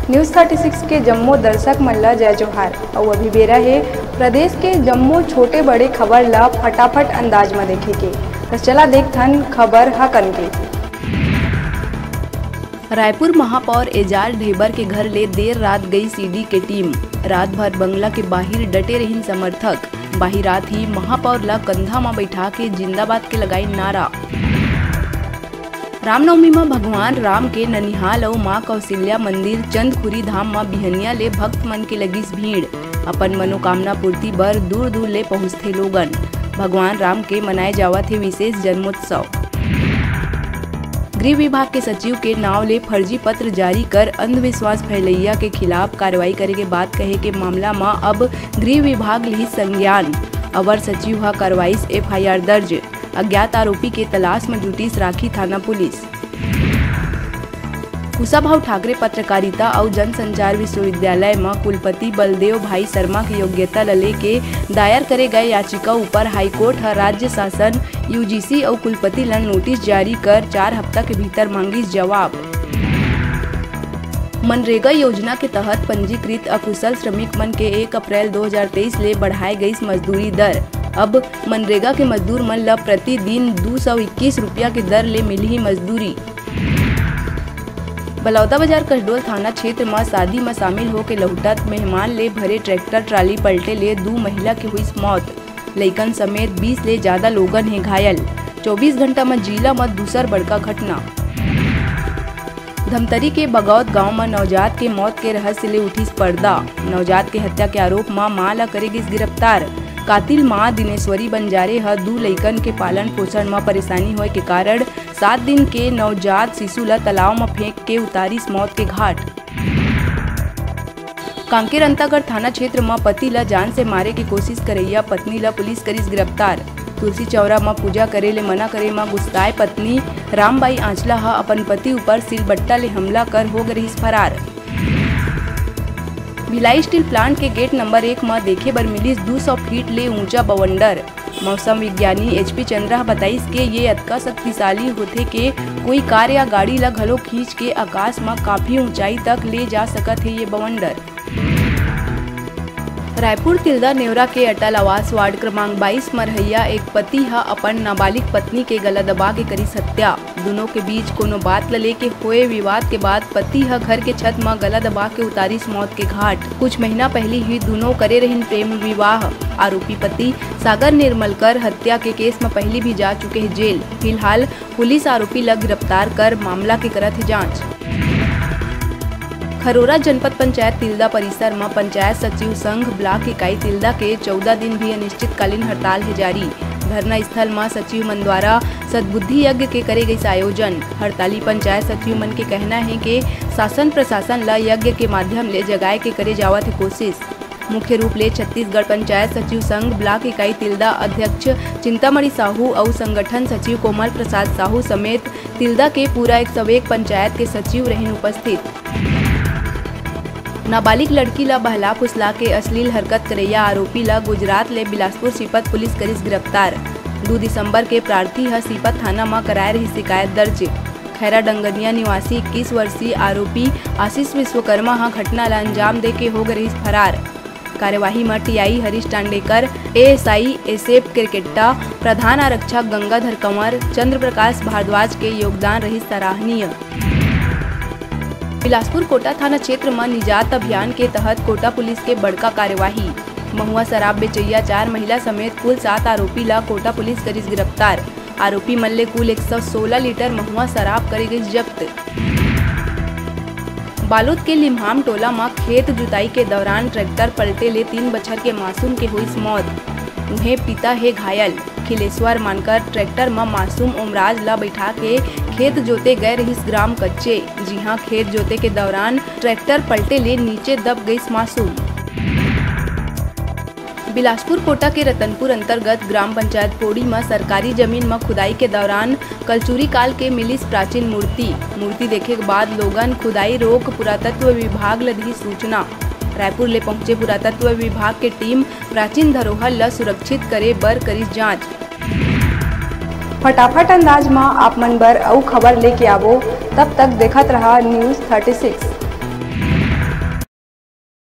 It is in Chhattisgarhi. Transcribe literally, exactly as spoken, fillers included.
News thirty six के जम्मो दर्शक मन ला जय जोहार। अउ अभी बेरा हे प्रदेश के जम्मो छोटे बड़े खबर ला फटाफट अंदाज म देखे के। त चला देखथन खबर हकन के। रायपुर महापौर एजाज ढेबर के घर ले देर रात गई ईडी के टीम। रात भर बंगला के बाहिर डटे रहिन समर्थक। बाहिर आत ही महापौर ला कंधा म बैठा के जिंदाबाद के लगाई नारा। रामनवमी म भगवान राम के ननिहाल अउ मां कौशल्या मंदिर चंदखुरी धाम म बिहनिया ले भक्त मन के लगिस भीड़। अपन मनोकामना पूर्ति बर दूर-दूर ले पहुंचथे लोगन। भगवान राम के मनाए जावत हे विशेष जन्मोत्सव। गृह विभाग के सचिव के नाव ले फर्जी पत्र जारी कर अंधविश्वास फैलैया के खिलाफ कार्रवाई करे के बात कहे के मामला म अब गृह विभाग लिही संज्ञान। अवर सचिव ह करवाइस एफआईआर दर्ज। अज्ञात आरोपी के तलाश म जुटिस राखी थाना पुलिस। कुशाभाऊ ठाकरे पत्रकारिता अउ जनसंचार विश्वविद्यालय म कुलपति बलदेव भाई शर्मा के योग्यता ल लेके दायर करे गए याचिका ऊपर हाईकोर्ट ह राज्य शासन, यूजीसी अउ कुलपति ल नोटिस जारी कर चार हफ्ता के भीतर मांगिस जवाब। मनरेगा योजना के तहत पंजीकृत अकुशल श्रमिक मन के एक अप्रैल दो हज़ार तेईस ले बढ़ाए गईस मजदूरी दर। अब मनरेगा के मजदूर मन ल प्रतिदिन दू सौ इक्कीस रुपया के दर ले मिलही मजदूरी। बलौदाबाजार कसडोल थाना क्षेत्र म शादी म शामिल होके लहुटत मेहमान ले भरे ट्रैक्टर ट्राली पलटे ले दू महिला के हुईस मौत। लइकन समेत बीस ले ज्यादा लोगन हे घायल। चौबीस घंटा म जिला म दूसर बड़का घटना। धमतरी के बगौत गांव म नवजात के मौत के रहस्य ले उठिस पर्दा। नवजात के हत्या के आरोप म मां ल करे गिस गिरफ्तार। कातिल मां दिनेश्वरी बंजारे ह दू लइकन के पालन पोषण म परेशानी होय के कारण सात दिन के नवजात शिशु ल तालाब म फेंक के उतारिस मौत के घाट। कांकेर अंतागढ़ थाना क्षेत्र म पति ल जान से मारे के कोशिश करैया पत्नी ल पुलिस करिस गिरफ्तार। तुलसी चौरा म पूजा करे ले मना करे म गुस्साए पत्नी रामबाई आंचला ह अपन पति ऊपर सिलबट्टा ले हमला कर हो गे रिहिस फरार। भिलाई स्टील प्लांट के गेट नंबर एक म देखे बर मिलिस दू सौ फीट ले ऊंचा बवंडर। मौसम विज्ञानी एचपी चंद्रा ह बताइस के ये अतका शक्तिशाली होथे के कोई कार या गाड़ी ल घलो खींच के आकाश म काफी ऊंचाई तक ले जा सकत हे ये बवंडर। रायपुर तिल्दा नेवरा के अटल आवास वार्ड क्रमांक बाईस म रहइया एक पति ह अपन नाबालिग पत्नी के गला दबा के करिस हत्या। दुनों के बीच कोनो बात ल लेके होए विवाद के बाद पति ह घर के छत म गला दबा के उतारिस मौत के घाट। कुछ महीना पहिली ही दुनों करे रहिन प्रेम विवाह। आरोपी पति सागर निर्मलकर हत्या के केस म पहिली भी जा चुके हे जेल। फिलहाल पुलिस आरोपी ल गिरफ्तार कर मामला के करत हे जांच। खरोरा जनपद पंचायत तिल्दा परिसर म पंचायत सचिव संघ ब्लॉक इकाई तिल्दा के चौदह दिन भी अनिश्चितकालीन हड़ताल हे जारी। धरना स्थल म सचिव मन द्वारा सद्बुद्धि यज्ञ के करे गइस आयोजन। हड़ताली पंचायत सचिव मन के कहना हे के शासन प्रशासन ल यज्ञ के माध्यम ले जगाए के करे जावत हे कोशिश। मुख्य रूप ले छत्तीसगढ़ पंचायत सचिव संघ ब्लॉक इकाई तिल्दा अध्यक्ष चिंतामणि साहू अउ संगठन सचिव कोमल प्रसाद साहू समेत तिल्दा के पूरा एक सौ एक पंचायत के सचिव रहिन उपस्थित। नाबालिग लड़की ल बहला फुसला के अश्लील हरकत करैया आरोपी ल गुजरात ले बिलासपुर सीपत पुलिस करिस गिरफ्तार। दू दिसंबर के प्रार्थी ह सीपत थाना म कराए रहिस शिकायत दर्ज। खैरा डंगनिया निवासी इक्कीस वर्षीय आरोपी आशीष विश्वकर्मा ह घटना ल अंजाम दे के हो गे रहिस फरार। कार्यवाही म टीआई हरीश टांडेकर, एएसआई एसेप केरकेट्टा, प्रधान आरक्षक गंगाधर कंवर, चंद्र प्रकाश भारद्वाज के योगदान रहिस सराहनीय। बिलासपुर कोटा थाना क्षेत्र म निजात अभियान के तहत कोटा पुलिस के बड़का कार्यवाही। महुआ शराब बेचैया चार महिला समेत कुल सात आरोपी ल कोटा पुलिस करिस गिरफ्तार। आरोपी मन ले कुल एक सौ सोलह लीटर महुआ शराब करे गइस जब्त। बालोद के लिम्हाम टोला म खेत जुताई के दौरान ट्रैक्टर पलटे ले तीन बछर के मासूम के होइस मौत। उहें, पिता हे घायल। खिलेश्वर मानकर ट्रैक्टर म मासूम ओमराज ल बैठा के खेत जोते गए रहिस ग्राम कच्चे। जिहां खेत जोते के दौरान ट्रैक्टर पलटे ले नीचे दब गइस मासूम। बिलासपुर कोटा के रतनपुर अंतर्गत ग्राम पंचायत पोड़ी म सरकारी जमीन म खुदाई के दौरान कलचुरी काल के मिलिस प्राचीन मूर्ति। मूर्ति देखे के बाद लोगन खुदाई रोक पुरातत्व विभाग ल दिही सूचना। रायपुर ले पहुंचे पुरातत्व विभाग के टीम प्राचीन धरोहर ल सुरक्षित करे बर करिस जांच। फटाफट अंदाज म आप मन बर अउ खबर लेके आबो, तब तक देखत रहा News thirty six।